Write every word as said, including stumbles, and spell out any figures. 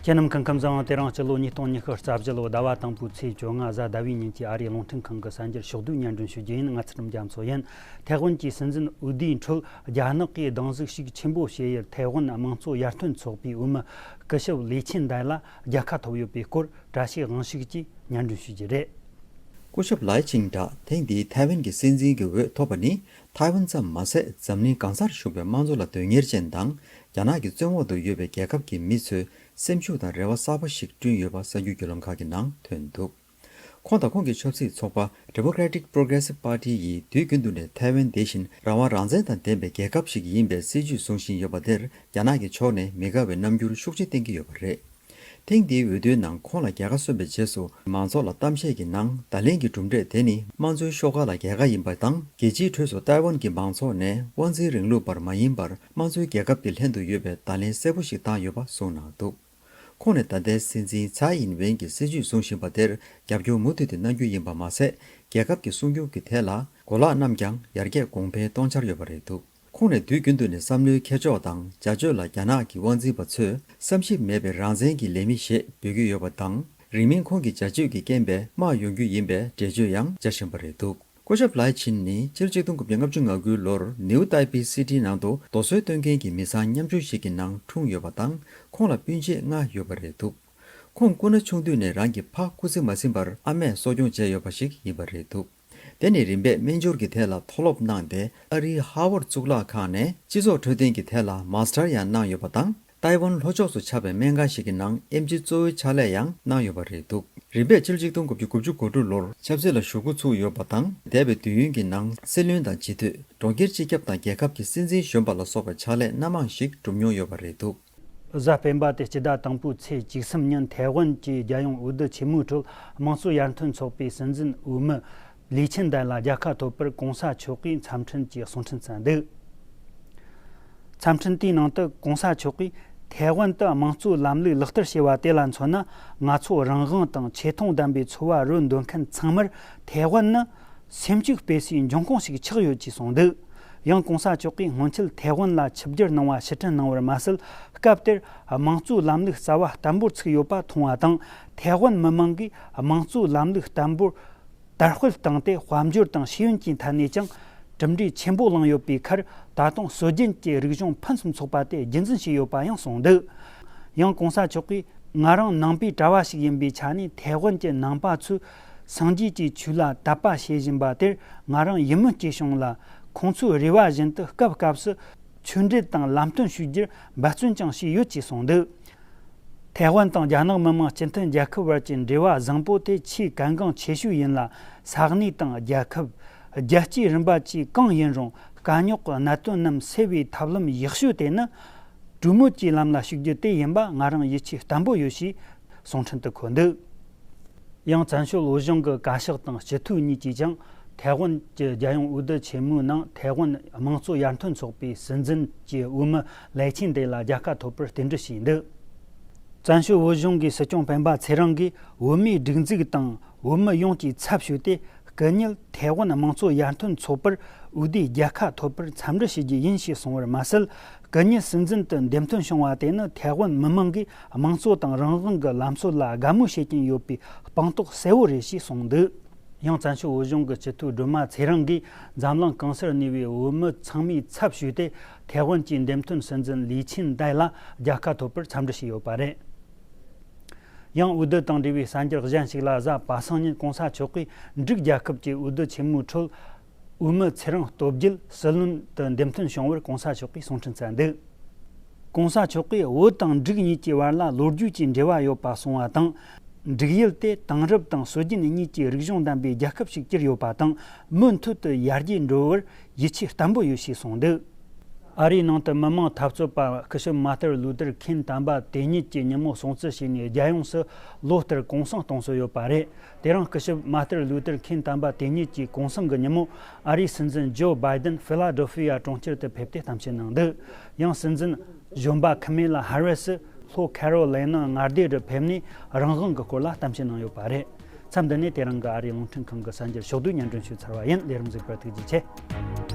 ཁྱེད་རྣམས་སྐུ་ཁམས་བཟང་། དེ་རིང་སྤྱི་ལོ་ཉིས་སྟོང་ཉི་ཤུ་རྩ་བཞི་ལོ་ཟླ་བ་དང་པོའི་ཚེས་བཅོ་ལྔ་གཟའ་ཟླ་བའི་ཉིན་གྱི་ཨ་རིའི་རླུང་འཕྲིན་ཁང་གི་གསར་འགྱུར་ཕྱོགས་བསྡུས་སྙན་སྒྲོན་ཞུ་རྒྱུ་ཡིན། ང་ཚེ་རིང་རྒྱ་མཚོ་ཡིན། ཐའེ་ཝན་གྱི་སྲིད་འཛིན་འོས་བསྡུའི་ཁྲོད་རྒྱ་ནག་གིས་སྡང་ཟུག་ཤུགས་ཆེན་པོ་བྱས་ཡུལ་ཐའེ་ཝན་དམངས་གཙོ་ཡར་ཐོན་ཚོགས་པའི་འོས་མི་སྐུ་ཞབས་ལི་ཆིན་ཏཱའེ་ལ་རྒྱལ་ཁ་ཐོབ་ཡོད་པའི་སྐོར་བཀྲ་ཤིས་དབང་ཕྱུག་གིས་སྙན་སྒྲོན་ཞུ་རྒྱུ་རེད། སྐུ་ཞབས་ལའེ་ཆིང་ཏཱ་ཐེངས་འདིའི་ཐའེ་ཝན་གྱི་སྲིད་འཛིན་གྱི་འོས་ཐོབ་པ་ནི། ཐའེ་ཝན་ཙམ་མ་ཟད། འཛམ་གླིང་གང་སར་བཞུགས་པའི་དམངས་གཙོ་ལ་དོན་གཉེར་ཅན་དང་། རྒྱ་ནག་གི་བཙོན་འོག་ཏུ་ཡོད་པའི་རྒྱལ་ཁབ་ཀྱི་མི་ཚོའི་སེམས་ཤུགས་དང་རེ་བ་གསར་པ་ཞིག་བསྐྲུན་ཡོད་པ་གསར་འགྱུར་བརྒྱུད་ལམ་ཁག་གི་ནང་ཐོན་འདུག་ཁོང་དང་ཁོང་གི་ཆབ་སྲིད་ཚོགས་པ་Democratic Progressive Party ཡིས་དུས་རྒྱུན་དུ་ནས་ཐའེ་ཝན་དེ་བཞིན་རང་དབང་རང་བཙན་དང་ལྡན་པའི་རྒྱལ་ཁབ་ཞིག་ཡིན་པའི་སྲིད་ཇུས་བཟུང་བཞིན་ཡོད་པ་དེར། རྒྱ་ནག་གི་ཕྱོགས་ནས་མི་དགའ་བའི་རྣམ་འགྱུར་ཤུགས་ཆེ་བསྟན་གྱི་ཡོད་པ་རེད། ཐེངས་འདིའི་འོས་བསྡུའི་ནང་ཁོང་ལ་རྒྱལ་ཁ་སོན་པའི་རྗེས་སུ། མང་ཚོགས་ལ་གཏམ་བཤད་ཀྱི་ནང་། བརྡ་ལན་གྱི་གྲུབ་འབྲས་དེ་ནི། དམངས་གཙོའི་ཤོག་ཁག་ལ་རྒྱལ་ཁ་ཡིན་པ་དང་། རྒྱལ་སྤྱིའི་ཁྲོད་དུ་ཐའེ་ཝན་གྱི་མང་ཚོགས་ནས། དབང་འཛིན་རིང་ལུགས་པར་མ་ཡིན་པར། དམངས་གཙོའི་རྒྱལ་ཁབ་ཀྱི་ལྷན་དུ་ཡོད་པའི་བརྡ་ལན་གསལ་པོ་ཞིག་བཏང་ཡོད་པ་གསུངས་གནང་འདུག་ཁོང་ནས་ད་ལྟའི་སྲིད་འཛིན་ཚའེ་ཨིན་ཝེན་གྱིས་སྲིད་ཇུས་བཟུང་བཞིན་པ་དེར་རྒྱབ་སྐྱོར་མུ་མཐུད་དེ་གནང་རྒྱུ་ཡིན་པ་མ་ཟད། རྒྱལ་ཁབ་ཀྱི་སྲུང་སྐྱོབ་ཀྱི་ཐད་ལ་གོ་ལག་བསྣམས་ཀྱང་ཡར་རྒྱས་གོང་འཕེལ་གཏོང་འཆར་ཡོད་པ་རེད་འདུག་ཁོང་ནས་དུས་རྒྱུན་དུ་ནས་བསམ་བློའི་འཁྱེར་ཕྱོགས་དང་བྱ་སྤྱོད་ལ་རྒྱ་ནག་གི་དབང་འཛིན་པ་ཚོས་བསམ་ཞིབ་མེད་པའི་རང་བཙན་གྱི་ལས་མི་ཞེས་འབོད་ཀྱི་ཡོད་པ་དང་། རིང་མིན་ཁོང་གི་བྱ་སྤྱོད་ཀྱི་རྐྱེན་པས་དམག་ཡོང་རྒྱུ་ཡིན་པའི་འགྲེལ་བརྗོད་ཡང་བྱ་བཞིན་པ་རེད་འདུག་སྐུ་ཞབས་ལའེ་ཆིན་ནི་སྤྱི་ལོ་ཆིག་སྟོང་དགུ་བརྒྱ་ལྔ་བཅུ་ང་དགུའི་ལོར་ནིའུ་ཏའི་པི་སི་ཏི་ནང་དུ་རྡོ་སོལ་བཏོན་མཁན་གྱི་མི་ཚང་ཉམ་ཆུང་ཞིག་གི་ནང་འཁྲུངས་ཡོད་པ་དང་། ཁོང་ལ་སྤུན་མཆེད་ལྔ་ཡོད་པ་རེད་འདུག་ཁོང་སྐུ་ན་ཆུང་དུས་ནས་རང་གི་ཕ་སྐུ་ཚེ་མ་ཟིན་པར་ཨ་མས་གསོ་སྐྱོང་བྱས་ཡོད་པ་ཞིག་ཡིན་པ་རེད་འདུག་དེ་ནས་རིམ་པས་སྨན་སྦྱོར་གྱི་ཐད་ལ་མཐོ་སློབ་གནང་སྟེ། ཨ་རིའི་ཧར་ཝར་གཙུག་ལག་ཁང་ནས་སྤྱི་ཚོགས་འཕྲོད་བསྟེན་གྱི་ཐད་ལ་མཱ་སི་ཊར་ཡང་གནང་ཡོད་པ་དང་། ཏའེ་ཝན་ལྷོ་ཕྱོགས་སུ་ཆགས་པའི་སྨན་ཁང་ཞིག་གི་ནང་ཨེམ་ཆི་གཙོ་བོའི་ཕྱག་ལས་ཡང་གནང་ཡོད་པ་རེད་འདུག་རིམ་པས་ཕྱི་ལོ་ཆིག་སྟོང་དགུ་བརྒྱ་དགུ་བཅུ་གོ་དྲུག་ལོར་ཆབ་སྲིད་ལ་ཞུགས་འགོ་ཚུགས་ཡོད་པ་དང་། འདས་པའི་དུས་ཡུན་གྱི་ནང་སྲིད་བློན་དང་སྤྱི་འཐུས། གྲོང་ཁྱེར་སྤྱི་ཁྱབ་དང་རྒྱལ་ཁབ་ཀྱི་སྲིད་འཛིན་གཞོན་པ་ལ་སོགས་པའི་ཕྱག་ལས་སྣ་མང་ཞིག་བསྒྲུབས་མྱོང་ཡོད་པ་རེད་འདུག་གཟའ་སྤེན་པ་སྟེ་སྤྱི་ཟླ་དང་པོའི་ཚེས་བཅུ་གསུམ་ཉིན་ཐའེ་ཝན་གྱི་རྒྱལ་ཡོངས་འོས་བསྡུ་ཆེན་མོའི་ཁྲོད་དམངས་གཙོ་ཡར་ཐོན་ཚོགས་པའི་སྲིད་འཛིན་འོས་མི་ལི་ཆིན་ཏཱའེ་ལ་རྒྱལ་ཁ་ཐོབ་པར་གོང་ས་མཆོག་གིས་འཚམས་འཕྲིན་གྱི་གསུང་འཕྲིན་བསྩལ་འདུག་འཚམས་འཕྲིན་དེའི་ནང་དུ་གོང་ས་མཆོག་གིས། ཐའེ་ཝན་དུ་དམངས་གཙོའི་ལམ་ལུགས་ལག་བསྟར་བྱས་པ་དེ་ལ་མཚོན་ན། ང་ཚོ་རང་དབང་དང་ཆེ་མཐོང་ལྡན་པའི་འཚོ་བ་རོལ་འདོད་མཁན་ཚང་མར་ཐའེ་ཝན་ནི་སེམས་ཤུགས་སྤེལ་སའི་འབྱུང་ཁུངས་ཤིག་ཆགས་ཡོད་ཅེས་གསུངས་འདུག་ཡང་གོང་ས་མཆོག་གིས་སྔོན་ཆད་ཐའེ་ཝན་ལ་ཆིབས་བསྒྱུར་གནང་བ་ཕྱིར་དྲན་གནང་བར་མ་ཟད། སྐབས་དེར་དམངས་གཙོའི་ལམ་ལུགས་རྩ་བ་བརྟན་པོར་ཚུགས་ཡོད་པ་མཐོང་བ་དང་། ཐའེ་ཝན་མི་དམངས་ཀྱིས་དམངས་གཙོའི་ལམ་ལུགས་བརྟན་པོར་དར་སྤེལ་བཏང་སྟེ། དཔལ་འབྱོར་དང་ཤེས་ཡོན་གྱི་ཐད་ནས་ཀྱང་གྲུབ་འབྲས་ཆེན་པོ་བླངས་ཡོད་པའི་ཁར། ད་དུང་སྲོལ་རྒྱུན་གྱི་རིག་གཞུང་ཕུན་སུམ་ཚོགས་པ་དེ་རྒྱུན་འཛིན་བྱས་ཡོད་པ་ཡང་གསུངས་འདུག་ཡང་གོང་ས་མཆོག་གིས། ང་རང་ནང་པའི་གྲྭ་བ་ཞིག་ཡིན་པའི་ཆ་ནས། ཐའེ་ཝན་གྱི་ནང་པ་ཚོས་སངས་རྒྱས་ཀྱི་ཆོས་ལ་དད་པ་བྱེད་བཞིན་པ་དེར། ང་རང་ཡིད་སྨོན་སྐྱེས་བྱུང་ལ། ཁོང་ཚོའི་རེ་བ་བཞིན་དུ་སྐབས་སྐབས་སུ་ཆོས་འབྲེལ་དང་ལམ་སྟོན་ཞུ་རྒྱུར་འབད་བརྩོན་ཀྱང་བྱས་ཡོད་ཅེས་གསུངས་འདུག་ཐའེ་ཝན་དང་རྒྱ་ནག་མི་དམངས་སྤྱི་མཐུན་རྒྱལ་ཁབ་བར་གྱི་འབྲེལ་བ་བཟང་པོ་དེ་ཆེས་གལ་འགངས་ཆེ་ཤོས་ཡིན་ལ། ས་གནས་དང་རྒྱལ་ཁབ། རྒྱལ་སྤྱིའི་རིམ་པ་བཅས་གང་ཡིན་རུང་། དཀའ་རྙོག་གི་གནད་དོན་རྣམས་སེལ་བའི་ཐབས་ལམ་ཡག་ཤོས་དེ་ནི། གྲོས་མོལ་གྱི་ལམ་ལ་ཞུགས་རྒྱུ་དེ་ཡིན་པ་ང་རང་ཡིད་ཆེས་བརྟན་པོ་ཡོད་ཞེས་གསུང་འཕྲིན་དུ་འཁོད་འདུག་ཡང་བཙན་བྱོལ་བོད་གཞུང་གི་བཀའ་ཤག་དང་སྤྱི་འཐུས་གཉིས་ཀྱིས་ཀྱང་ཐའེ་ཝན་གྱི་རྒྱལ་ཡོངས་འོས་བསྡུ་ཆེན་མོའི་ནང་ཐའེ་ཝན་དམངས་གཙོ་ཡར་ཐོན་ཚོགས་པའི་སྲིད་འཛིན་གྱི་འོས་མི་ལའེ་ཆིན་ཏེ་ལ་རྒྱལ་ཁ་ཐོབ་པར་རྟེན་འབྲེལ་ཞུས་འདུག་བཙན་བྱོལ་བོད་གཞུང་གི་སྲིད་སྐྱོང་སྤེན་པ་ཚེ་རིང་གིས་འོས་མིའི་སྒྲིག་འཛུགས་དང་འོས་མི་ཡོངས་ཀྱི་ཚབ་ཞུས་ཏེ། སྐུ་ཉིད་ཐའེ་ཝན་དམངས་གཙོ་ཡར་ཐོན་ཚོགས་པར་འོས་བསྡུའི་རྒྱལ་ཁ་ཐོབ་པར་འཚམས་འདྲི་ཞུ་རྒྱུ་ཡིན་ཞེས་གསུངས་པར་མ་ཟད། སྐུ་ཉིད་སྲིད་འཛིན་དུ་འདེམས་ཐོན་བྱུང་བ་དེ་ནི་ཐའེ་ཝན་མི་དམངས་ཀྱིས་དམངས་གཙོ་དང་རང་དབང་གི་ལམ་སྲོལ་ལ་དགའ་མོས་བྱེད་ཀྱིན་ཡོད་པའི་སྤངས་རྟོགས་གསལ་བོ་རེད་ཞེས་གསུངས་འདུག་ཡང་བཙན་བྱོལ་བོད་གཞུང་གི་སྤྱི་འཐུས་སྒྲོལ་མ་ཚེ་རིང་གིས་འཛམ་གླིང་གང་སར་གནས་པའི་བོད་མི་ཚང་མའི་ཚབ་ཞུས་ཏེ། ཐའེ་ཝན་གྱི་འདེམས་ཐོན་སྲིད་འཛིན་ལི་ཆིན་ཏའེ་ལ་རྒྱལ་ཁ་ཐོབ་པར་འཚམས་འདྲི་ཞུས་ཡོད་པ་རེད། ཡང་འོས་བསྡུ་དང་འབྲེལ་བའི་གསར་འགྱུར་གཞན་ཞིག་ལ། གཟའ་པ་སངས་ཉིན་གོང་ས་མཆོག་གིས་འབྲུག་རྒྱལ་ཁབ་ཀྱི་འོས་བསྡུ་ཆེན་མོའི་ཁྲོད། འོས་མི་ཚེ་རིང་སྟོབས་རྒྱལ་སྲིད་བློན་དུ་འདེམས་ཐོན་བྱུང་བར་གོང་ས་མཆོག་གིས་གསུང་འཕྲིན་བསྩལ་འདུག་གོང་ས་མཆོག་གིས་བོད་དང་འབྲུག་གཉིས་ཀྱི་བར་ལ་ལོ་རྒྱུས་ཀྱི་འབྲེལ་བ་ཡོད་པ་གསུངས་བ་དང་། འབྲུག་ཡུལ་དེ་དེང་རབས་དང་སྲོལ་རྒྱུན་གཉིས་ཀྱི་རིག་གཞུང་ལྡན་པའི་རྒྱལ་ཁབ་ཞིག་གྱུར་ཡོད་པ་དང་། མུ་མཐུད་དུ་ཡར་རྒྱས་འགྲོ་བར་ཡིད་ཆེས་བརྟན་པོ་ཡོད་ཞེས་གསུངས་འདུག་ཨ་རིའི་ནང་དུ་མི་དམངས་འཐབ་རྩོད་པ་སྐུ་ཞབས་མར་ཏིན་ལུ་ཐར་ཁིན་དམ་པ་དེ་ཉིད་ཀྱི་ཉིན་མོ་སྲུང་བརྩི་བྱས་ནས། རྒྱལ་ཡོངས་སུ་ལོ་ལྟར་གུང་སེང་གཏོང་སྲོལ་ཡོད་པ་རེད། དེ་རིང་སྐུ་ཞབས་མར་ཏིན་ལུ་ཐར་ཁིན་དམ་པ་དེ་ཉིད་ཀྱི་གུང་སེང་གི་ཉིན་མོ། ཨ་རིའི་སྲིད་འཛིན་ཇོ་བྷའི་ཏིན་ཧྥི་ལ་ཌེལ་ཧྥི་ཡ་གྲོང་ཁྱེར་དུ་ཕེབས་ཏེ་གཏམ་བཤད་གནང་འདུག་ཡང་སྲིད་འཛིན་གཞོན་པ་ཁ་མེ་ལ་ཧ་རི་སི་ལྷོ་ཁ་རོ་ལེ་ན་མངའ་སྡེ་རུ་ཕེབས་ནས་རང་དབང་གི་སྐོར་ལ་གཏམ་བཤད་གནང་ཡོད་པ་རེད། མཚམས་འདི་ནས་དེ་རིང་གི་ཨ་རིའི་རླུང་འཕྲིན་ཁང་གི་གསར་འགྱུར་ཕྱོགས་བསྡུས་སྙན་སྒྲོན་ཞུས་ཚར་བ་ཡིན། ལས་རིམ་གཟིགས་པར་ཐུགས་རྗེ་ཆེ།